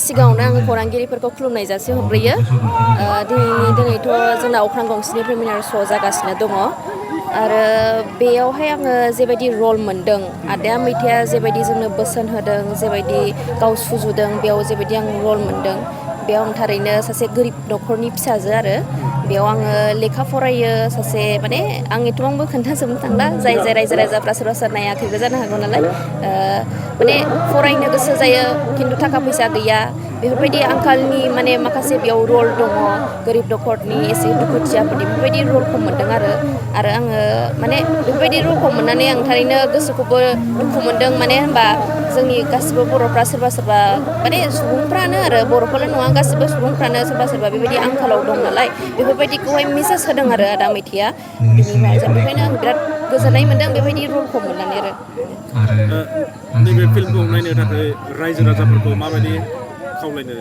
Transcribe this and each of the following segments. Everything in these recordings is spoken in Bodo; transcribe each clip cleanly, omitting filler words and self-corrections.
सिगाङावनो आं खौरांगिरिफोरखौ खुलुमनाय जासिहरग्रोयो दिनैथ' जोंना अख्रां गंसेनि प्रिमियार श' जागासिनो दङ आरो बेयावहाय आङो जेबायदि रल मोनदों आदाया मैथाया जेबायदि जोंनो बोसोन होदों जेबायदि गाव सुजुदों बेयाव जेबायदि आं रल मोनदों बेयाव आं थारैनो सासे गोरिब न'खरनि फिसाजो आरो बेयाव आङो लेखा फरायो सासे माने आं एथबांबो खोन्थाजोबनो थांला जाय रायजो राजाफ्रा सोरबा सोरबा नायाखैबो जानो हागौ नालाय माने फरायनो गोसो जायो खिन्थु थाखा फैसा गैया बेफोरबायदि आंखालनि माने माखासे बेयाव रल दङ गोरिब न'खरनि एसे दुखुथियाफोरनि बेफोरबायदि रलखौ मोनदों आरो आङो माने बेफोरबायदि रलखौ मोननानै आं थारैनो गोसोखौबो दुखु मोनदों माने होनबा जोंनि गासिबो बर'फ्रा सोरबा सोरबा माने सुबुंफ्रानो आरो बर'फोरल' नङा गासिबो सुबुंफ्रानो सोरबा सोरबा बेबायदि आंखालाव दं नालाय बेफोरबायदिखौहाय मेसेज होदों आरो आदा मैथाया बिनिफ्राय बेखायनो आं बिराद गोजोननाय मोनदों बेबायदि रलखौ मोननानै आरो नैबे फिल्मखौ नायनो थाखाय रायजो राजाफोरखौ माबायदि खावलायनो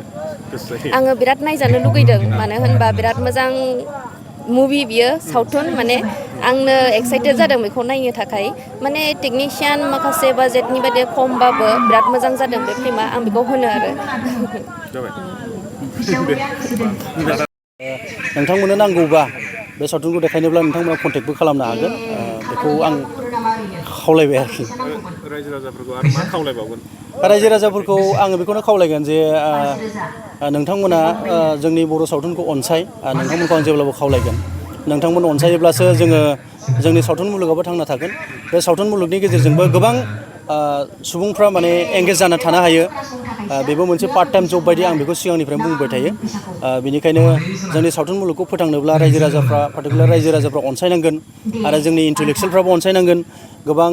गोसो जायो आङो बिराद नायजानो लुगैदों मानो होनबा बिराद मोजां मुभि बियो सावथुन माने आंनो एक्साइटेड जादों बेखौ नायनो थाखाय माने टेकनिशियान माखासे बाजेटनि बादि खमबाबो बिराद मोजां जादों बे फिल्मा आं बेखौ होनो आरो नोंथांमोननो नांगौबा बे सावथुनखौ देखायनोब्ला नोंथांमोना कन्टेक्टबो खालामनो हागोन बेखौ आं खावलायबाय आरोखि रायजो राजाफोरखौ आरो मा खावलायबावगोन रायजो राजाफोरखौ आङो बेखौनो खावलायगोन जे नोंथांमोना जोंनि बर' सावथुनखौ अनसाय नोंथांमोनखौ आं जेब्लाबो खावलायगोन नोंथांमोन अनसायोब्लासो जोङो जोंनि सावथुन मुलुगाबो थांना थागोन बे सावथुन मुलुगनि गेजेरजोंबो गोबां सुबुंफ्रा माने एंगेज जाना थानो हायो बेबो मोनसे पार्ट टाइम जब बायदि आं बेखौ सिगांनिफ्रायनो बुंबाय थायो बेनिखायनो जोंनि सावथुन मुलुगखौ फोथांनोब्ला रायजो राजाफ्रा पार्टिकुलार रायजो राजाफ्रा अनसायनांगोन आरो जोंनि इन्टेलेक्सुयेलफ्राबो अनसायनांगोन गोबां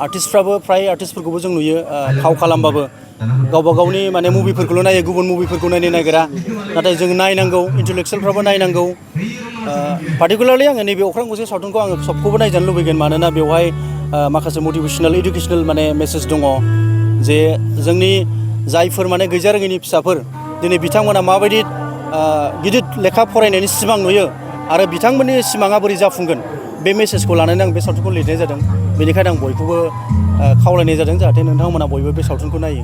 आर्टिस्टफ्राबो फ्राय आर्टिस्टफोरखौबो जों नुयो फाव खालामबाबो गावबा गावनि माने मुभिफोरखौल' नायो गुबुन मुभिफोरखौ नायनो नागिरा नाथाय जों नायनांगौ इन्टेलेक्सुयेलफ्राबो नायनांगौ पार्टिकुलारलि आङो नैबे अख्रां गंसे सावथुनखौ आङो सबखौबो नायजानो लुबैगोन मानोना बेवहाय माखासे मटिभेसनेल इडुकेसनेल माने मेसेज दङ जे जोंनि जायफोर माने गैजारोङैनि फिसाफोर दिनै बिथांमोना माबायदि गिदिर लेखा फरायनायनि सिमां नुयो आरो बिथांमोननि सिमाङा बोरै जाफुंगोन बे मेसेजखौ लानानै आं बे सावथुनखौ लिरनाय जादों बेनिखायनो आं बयखौबो खावलायनाय जादों जाहाथे नोंथांमोना बयबो बे सावथुनखौ नायो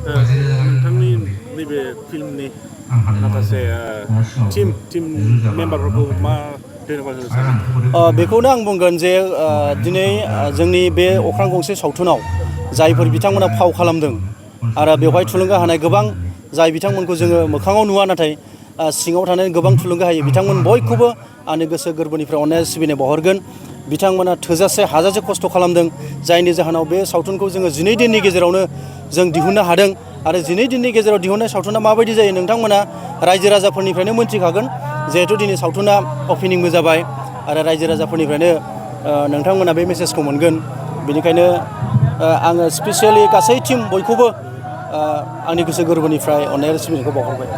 नोंथांनि नैबे फिल्मनि माखासे टिम मेम्बारफोरखौ मा धन्यबाद होनो सानो बेखौनो आं बुंगोन जे दिनै जोंनि बे अख्रां गंसे सावथुनाव जायफोर बिथांमोना फाव खालामदों आरो बेवहाय थुलुंगा होनाय गोबां जाय बिथांमोनखौ जोङो मोखाङाव नुवा नाथाय सिङाव थानानै गोबां थुलुंगा होयो बिथांमोन बयखौबो आंनि गोसो गोरबोनिफ्राय अननाय सिबिनाय बावहरगोन बिथांमोना थोजासे हाजासे खस्थ' खालामदों जायनि जाहोनाव बे सावथुनखौ जोङो 12 दिननि गेजेरावनो जों दिहुननो हादों आरो 12 दिननि गेजेराव दिहुननाय सावथुना माबायदि जायो नोंथांमोना रायजो राजाफोरनिफ्रायनो मोनथिखागोन जिहेथु दिनै सावथुना अपेनिंबो जाबाय आरो रायजो राजाफोरनिफ्रायनो नोंथांमोना बे मेसेजखौ मोनगोन बेनिखायनो आङो स्पेसियेलि गासै टिम बयखौबो आंनि गोसो गोरबोनिफ्राय अननाय आरो सिबिनायखौ बावहरबाय